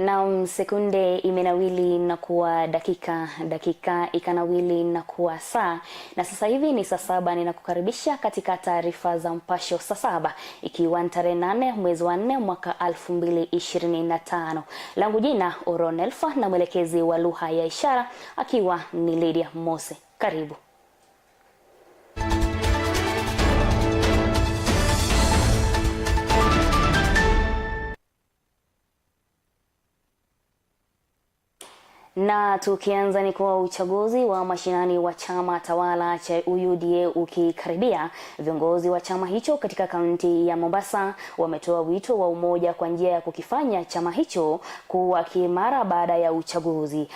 Na sekunde imenawili na kuwa dakika, dakika ikanawili na kuwa saa, na sasa hivi ni saa 7. Ninakukaribisha katika taarifa za Mpasho saa 7, ikiwa ni tarehe 8 mwezi wa 4 mwaka 2025. Langu jina Oronelfa na mwelekezi wa lugha ya ishara akiwa ni Lydia Mose. Karibu. Na tukianza ni kuwa uchaguzi wa mashinani wa chama tawala cha UDA ukikaribia, viongozi wa chama hicho katika kaunti ya Mombasa wametoa wito wa umoja kwa njia ya kukifanya chama hicho kuwa kiimara baada ya uchaguzi.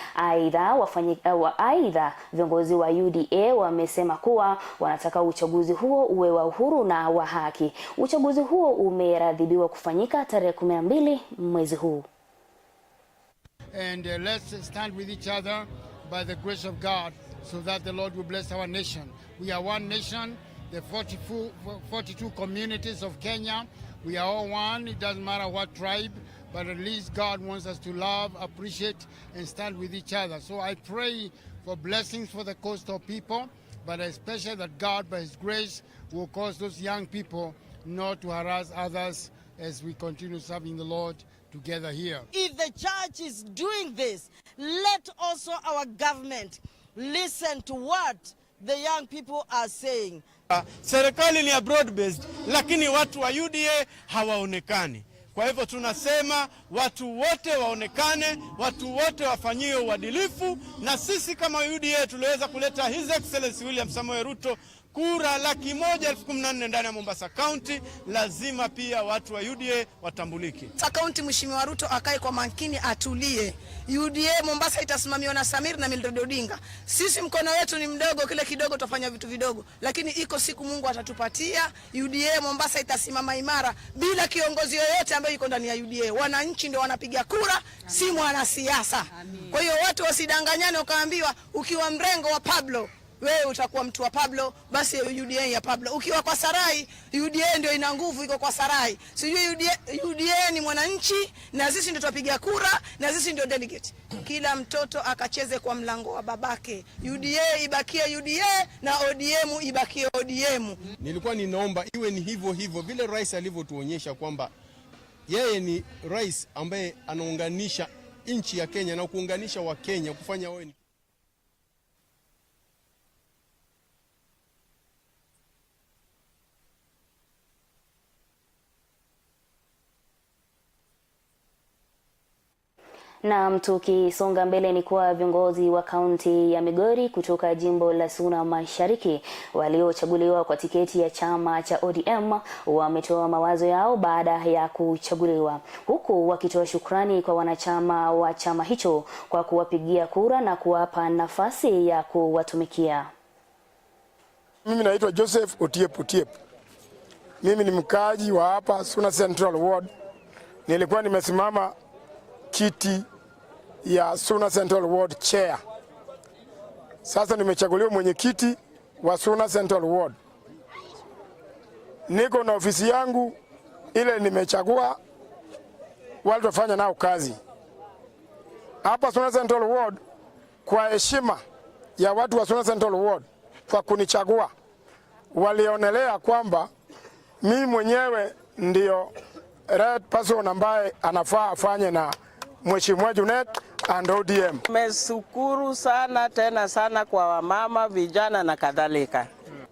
Aidha, viongozi wa UDA wamesema kuwa wanataka uchaguzi huo uwe wa uhuru na wa haki. Uchaguzi huo umeradhibiwa kufanyika tarehe 12 mwezi huu. And let's stand with each other by the grace of God so that the Lord will bless our nation. We are one nation, the 42 communities of Kenya. We are all one. It doesn't matter what tribe, but at least God wants us to love, appreciate, and stand with each other. So I pray for blessings for the coastal people, but especially that God, by His grace, will cause those young people not to harass others as we continue serving the Lord together here. If the church is doing this, let also our government listen to what the young people are saying. Serikali ni ya broad based, lakini watu wa UDA hawaonekani. Kwa hivyo tunasema watu wote waonekane, watu wote wafanyiwe uadilifu, na sisi kama UDA tuliweza kuleta His Excellency William Samoei Ruto kura 114,000 ndani ya Mombasa County. Lazima pia watu wa UDA watambulike. County, Mheshimiwa Ruto akae kwa makini, atulie. UDA Mombasa itasimamiwa na Samir na Mildred Odinga. Sisi mkono wetu ni mdogo, kile kidogo tutafanya vitu vidogo, lakini iko siku Mungu atatupatia. UDA Mombasa itasimama imara bila kiongozi yoyote ambaye yuko ndani ya UDA. Wananchi ndio wanapiga kura, si mwanasiasa. Kwa hiyo watu wasidanganyane, ukaambiwa ukiwa mrengo wa Pablo wewe utakuwa mtu wa Pablo, basi UDA ya Pablo. Ukiwa kwa Sarai, UDA ndio ina nguvu, iko kwa Sarai. Sijui UDA, UDA ni mwananchi na sisi ndio tupiga kura na sisi ndio delegate. Kila mtoto akacheze kwa mlango wa babake. UDA ibakie UDA na ODM ibakie ODM. Nilikuwa ninaomba iwe ni hivyo hivyo vile rais alivyotuonyesha kwamba yeye ni rais ambaye anaunganisha nchi ya Kenya na kuunganisha Wakenya kufanya wawe Na tukisonga mbele ni kuwa viongozi wa kaunti ya Migori kutoka jimbo la Suna Mashariki waliochaguliwa kwa tiketi ya chama cha ODM wametoa mawazo yao baada ya kuchaguliwa, huku wakitoa shukrani kwa wanachama wa chama hicho kwa kuwapigia kura na kuwapa nafasi ya kuwatumikia. Mimi naitwa Joseph Otiep Otiep. Mimi ni mkaaji wa hapa Suna Central Ward. Nilikuwa nimesimama kiti ya Suna Central Ward Chair. Sasa nimechaguliwa mwenyekiti wa Suna Central Ward. Niko na ofisi yangu ile nimechagua wale tufanya nao kazi hapa Suna Central Ward. Kwa heshima ya watu wa Suna Central Ward kwa kunichagua, walionelea kwamba mimi mwenyewe ndio right person ambaye anafaa afanye na Mheshimiwa Junet and ODM. Nimeshukuru sana tena sana kwa wamama, vijana na kadhalika.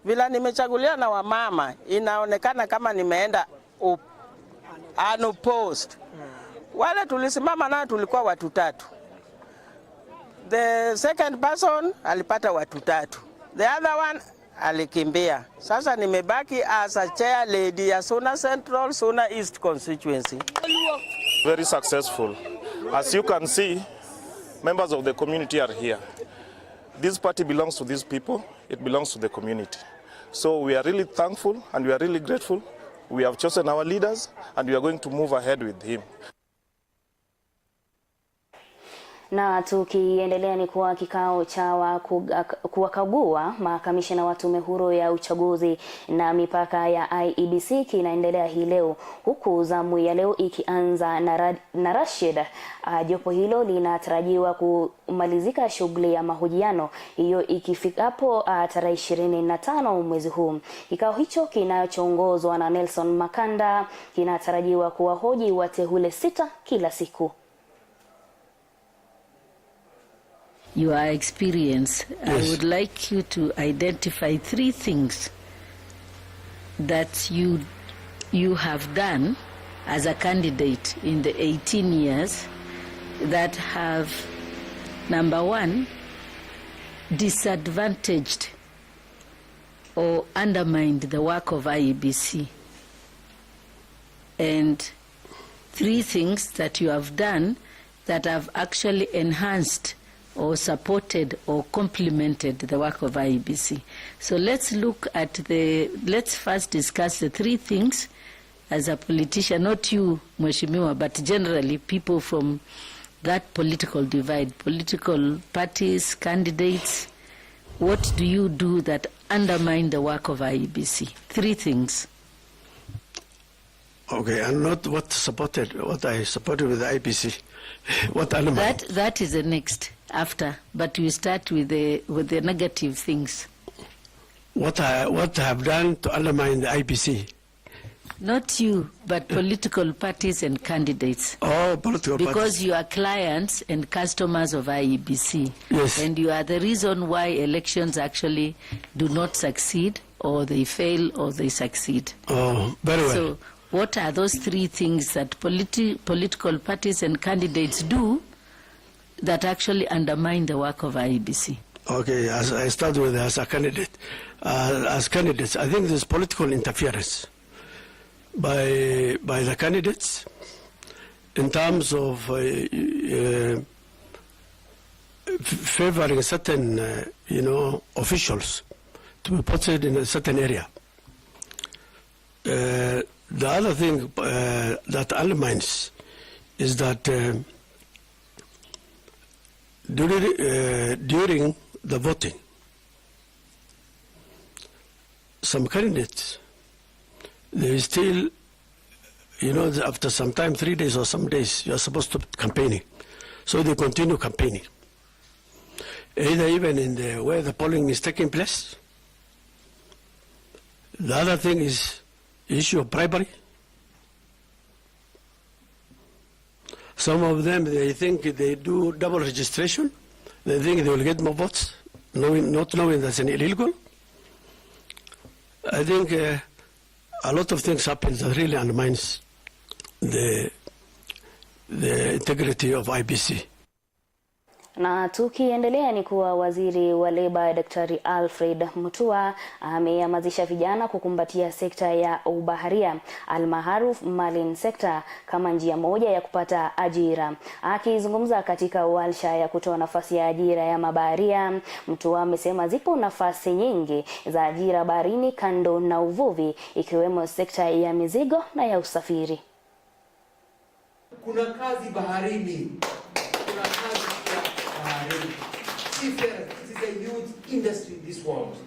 Vila nimechaguliwa na wamama, inaonekana kama nimeenda unopposed. Wale tulisimama nao tulikuwa watu tatu. The second person alipata watu tatu. The other one alikimbia. Sasa nimebaki as a chair lady ya Suna Central, Suna East constituency. Very successful. As you can see, members of the community are here. This party belongs to these people. It belongs to the community. So we are really thankful and we are really grateful. We have chosen our leaders and we are going to move ahead with him. Na tukiendelea ni kuwa kikao cha kuwakagua makamishna wa Tume Huru ya Uchaguzi na Mipaka ya IEBC kinaendelea hii leo, huku zamu ya leo ikianza na Rashid. Jopo hilo linatarajiwa kumalizika shughuli ya mahojiano hiyo ikifikapo tarehe 25 mwezi huu. Kikao hicho kinachoongozwa na Nelson Makanda kinatarajiwa kuwahoji wateule 6 kila siku. Your experience, Yes. I would like you to identify 3 things that you have done as a candidate in the 18 years that have, number 1, disadvantaged or undermined the work of IEBC, and 3 things that you have done that have actually enhanced or supported or complemented the work of IEBC. So let's look at let's first discuss the 3 things as a politician, not you, Mheshimiwa, but generally people from that political divide, political parties, candidates. What do you do that undermine the work of IEBC? 3 things. Okay, and not what supported, what I supported with the IEBC. What undermined? That is the next after, but we start with the negative things. What I have done to undermine the IEBC? Not you, but political parties and candidates. Oh, political Because parties. you are clients and customers of IEBC. Yes. And you are the reason why elections actually do not succeed, or they fail, or they succeed. Oh, very well. So what are those 3 things that political parties and candidates do that actually undermine the work of IEBC? Okay, as I start with as a candidate. As candidates, I think there's political interference by the candidates in terms of favoring certain, officials to be posted in a certain area. The other thing that undermines is that during the voting, some candidates, they still, after some time, 3 days or some days, you are supposed to be campaigning. So they continue campaigning. Either even in the where the polling is taking place. The other thing is issue of bribery. Some of them, they think they do double registration. They think they will get more votes, not knowing that's an illegal. I think a lot of things happen that really undermines the integrity of IEBC. Na tukiendelea ni kuwa waziri wa Leba Daktari Alfred Mutua amehamasisha vijana kukumbatia sekta ya ubaharia almaarufu marine sector kama njia moja ya kupata ajira. Akizungumza katika warsha ya kutoa nafasi ya ajira ya mabaharia, Mutua amesema zipo nafasi nyingi za ajira baharini kando na uvuvi, ikiwemo sekta ya mizigo na ya usafiri. Kuna kazi baharini. Kuna kazi baharini. Seafarers, it is a huge industry in this world.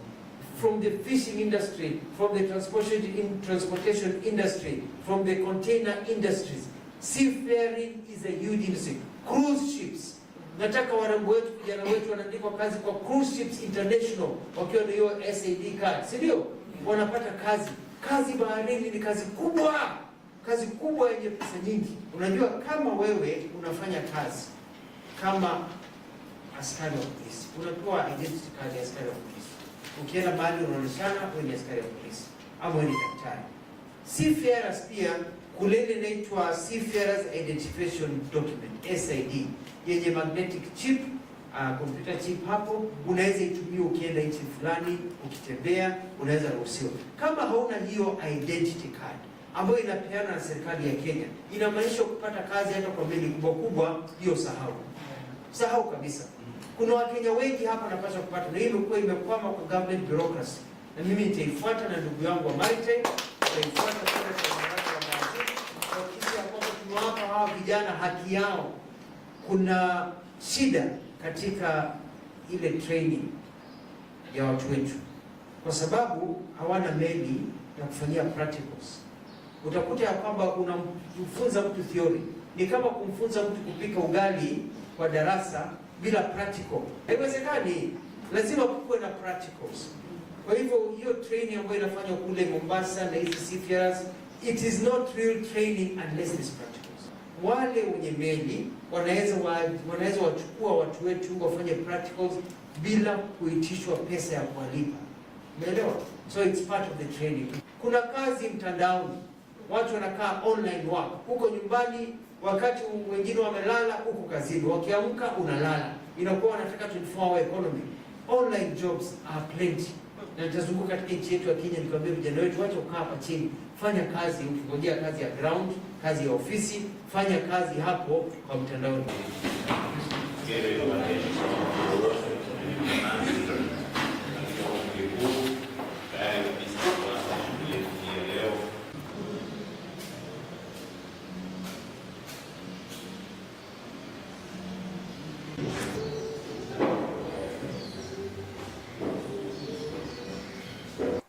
From the fishing industry, from the transportation industry, from the container industries. Seafaring is a huge industry. Cruise ships. Nataka warembo wetu, vijana wetu wanaandikwa kazi kwa Cruise Ships International wakiwa na hiyo SAD card, si ndio? Wanapata kazi. Kazi baharini ni kazi kubwa. Kazi kubwa yenye pesa nyingi. Unajua kama wewe unafanya kazi kama askari wa polisi, unapewa identity card ya askari wa polisi. Ukienda mahali unaoneshana wewe ni askari wa polisi ama wewe ni daktari. Seafarers pia kuna ile inaitwa Seafarers Identification Document SID yenye magnetic chip, computer chip hapo unaweza itumia ukienda nchi fulani, ukitembea unaweza ruhusiwa. Kama hauna hiyo identity card ambayo inapeana na serikali ya Kenya, inamaanisha kupata kazi hata kwa meli kubwa kubwa, hiyo sahau. Sahau kabisa. Kuna Wakenya wengi hapa wanapaswa kupata, na hiyo imekuwa imekwama kwa government bureaucracy. Na mimi nitaifuata na ndugu yangu wa Maritime, nitaifuata kwenda kwa mamlaka ya mawaziri, kuhakikisha kwamba tunawapa hawa vijana haki yao. Kuna Shida katika ile training ya watu wetu, kwa sababu hawana meli ya kufanyia practicals. Utakuta ya kwamba unamfunza mtu theory, ni kama kumfunza mtu kupika ugali kwa darasa bila practical. Haiwezekani, lazima kuwe na practicals. Kwa hivyo hiyo training ambayo inafanywa kule Mombasa na hizi seafarers, it is not real training unless there's practicals. Wale wenye meli wanaweza wachukua watu wetu wafanye practicals bila kuitishwa pesa ya kuwalipa. Umeelewa? So it's part of the training. Kuna kazi mtandaoni, watu wanakaa online work huko nyumbani, wakati wengine wamelala huko kazini, wakiamka unalala, inakuwa wanataka 24 hour economy. Online jobs are plenty, na nitazunguka katika nchi yetu ya Kenya nikiwaambia vijana wetu, wacha kukaa hapa chini, fanya kazi, ukingojea kazi ya ground, kazi ya ofisi, fanya kazi hapo kwa mtandaoni.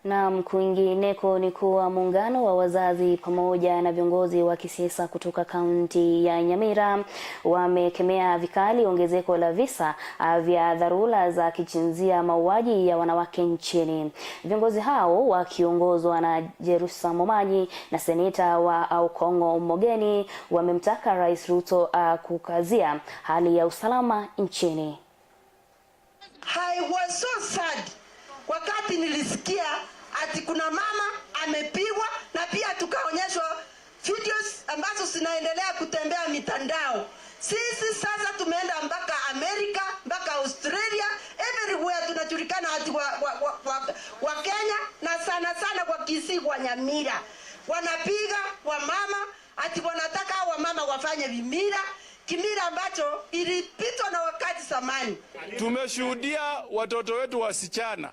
Naam, kwingineko ni kuwa muungano wa wazazi pamoja na viongozi wa kisiasa kutoka kaunti ya Nyamira wamekemea vikali ongezeko la visa vya dharura za kijinsia, mauaji ya wanawake nchini. Viongozi hao wakiongozwa na Jerusa Momanyi na seneta wa Aukongo Mogeni wamemtaka Rais Ruto kukazia hali ya usalama nchini. I was so sad wakati nilisikia ati kuna mama amepigwa, na pia tukaonyeshwa videos ambazo zinaendelea kutembea mitandao. Sisi sasa tumeenda mpaka Amerika, mpaka Australia, everywhere tunajulikana ati wa Kenya na sana sana kwa Kisii, kwa Nyamira. Wanapiga wamama ati wanataka wamama wafanye vimila, kimila ambacho ilipitwa na wakati zamani. Tumeshuhudia watoto wetu wasichana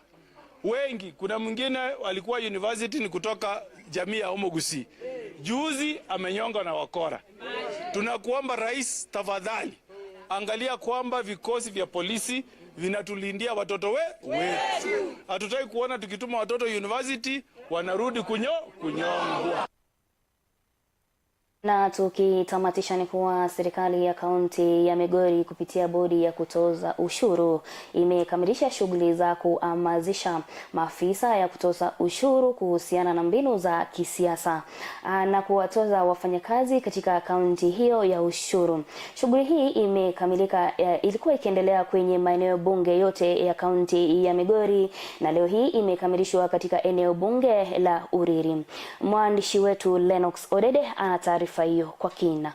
wengi. Kuna mwingine walikuwa university ni kutoka jamii ya Omogusi, juzi amenyongwa na wakora. Tunakuomba Rais, tafadhali angalia kwamba vikosi vya polisi vinatulindia watoto wetu. Hatutaki kuona tukituma watoto university wanarudi kunyongwa. Na tukitamatisha ni kuwa serikali ya kaunti ya Migori kupitia bodi ya kutoza ushuru imekamilisha shughuli za kuhamasisha maafisa ya kutoza ushuru kuhusiana na mbinu za kisiasa na kuwatoza wafanyakazi katika kaunti hiyo ya ushuru. Shughuli hii imekamilika, ilikuwa ikiendelea kwenye maeneo bunge yote ya kaunti ya Migori na leo hii imekamilishwa katika eneo bunge la Uriri. Mwandishi wetu Lennox Odede ana taarifa hiyo kwa kina.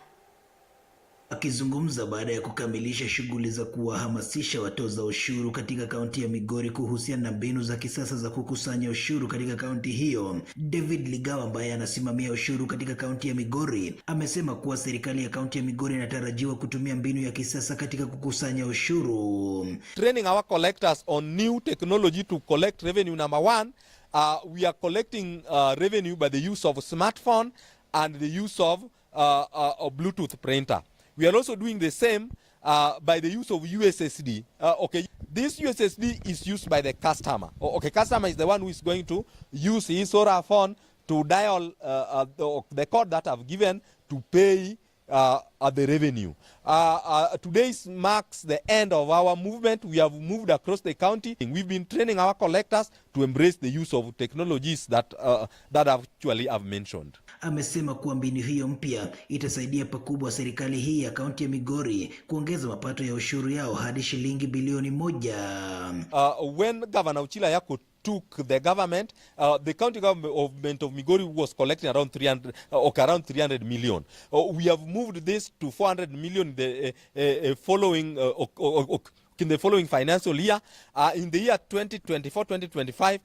Akizungumza baada ya kukamilisha shughuli za kuwahamasisha watoza ushuru katika kaunti ya Migori kuhusiana na mbinu za kisasa za kukusanya ushuru katika kaunti hiyo, David Ligawa ambaye anasimamia ushuru katika kaunti ya Migori amesema kuwa serikali ya kaunti ya Migori inatarajiwa kutumia mbinu ya kisasa katika kukusanya ushuru. Training our collectors on new technology to collect revenue. Number one, we are collecting revenue by the use of smartphone and the use of a Bluetooth printer. We are also doing the same by the use of USSD. Okay, this USSD is used by the customer. Okay, customer is the one who is going to use his or her phone to dial the code that I've given to pay the revenue. Today marks the end of our movement. We have moved across the county. We've been training our collectors to embrace the use of technologies that actually I've mentioned. Amesema kuwa mbinu hiyo mpya itasaidia pakubwa serikali hii ya kaunti ya Migori kuongeza mapato ya ushuru yao hadi shilingi bilioni 1. When Governor Uchila Ayako took the government, the county government of Migori was collecting around 300 million. We have moved this to 400 million the following in the following financial year. In the year 2024-2025,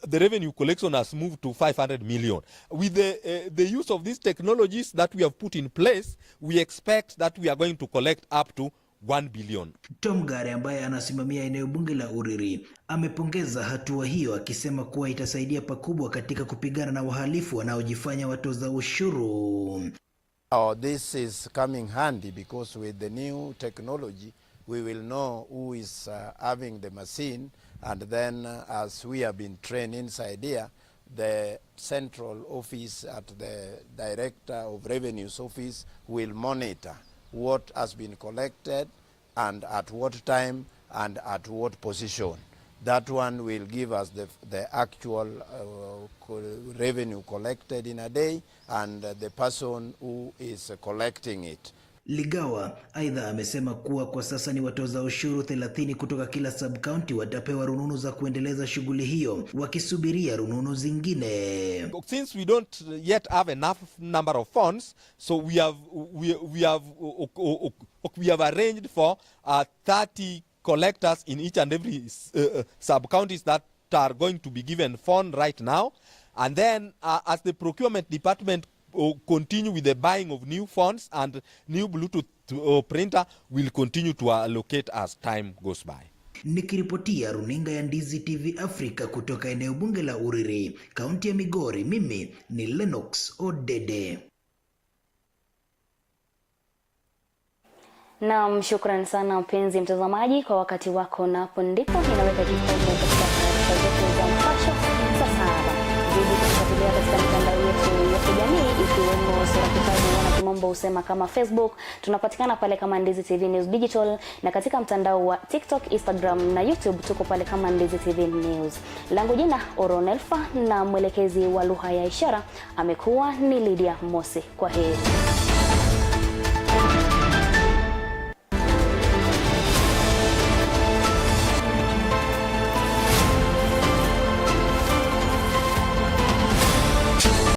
the revenue collection has moved to 500 million. With the use of these technologies that we have put in place, we expect that we are going to collect up to 1 billion. Tom Gare ambaye anasimamia eneo bunge la Uriri amepongeza hatua hiyo akisema kuwa itasaidia pakubwa katika kupigana na wahalifu wanaojifanya watoza ushuru. Oh, this is coming handy because with the new technology We will know who is having the machine, and then as we have been trained inside here, the central office at the Director of Revenues office will monitor what has been collected and at what time and at what position. That one will give us the actual revenue collected in a day and the person who is collecting it. Ligawa aidha amesema kuwa kwa sasa ni watoza ushuru 30 kutoka kila sub-county watapewa rununu za kuendeleza shughuli hiyo wakisubiria rununu zingine. Since we don't yet have enough number of phones, so we have arranged for 30 collectors in each and every sub counties that are going to be given phone right now, and then as the procurement department continue with the buying of new phones and new Bluetooth printer, will continue to allocate as time goes by. Nikiripotia runinga ya Ndizi TV Africa kutoka eneo bunge la Uriri, kaunti ya Migori, mimi ni Lennox Odede. Naam, shukran sana mpenzi mtazamaji kwa wakati wako, na hapo ndipo ninaweka kikomo katika taarifa zetu za Mpasho saa 7. Zidi kufuatilia katika mitandao yetu ya kijamii ikiwemo sura kikazi wana kimombo husema kama Facebook, tunapatikana pale kama Ndizi TV News Digital, na katika mtandao wa TikTok, Instagram na YouTube tuko pale kama Ndizi TV News. Langu jina Oronelfa na mwelekezi wa lugha ya ishara amekuwa ni Lydia Mosi. Kwa heri.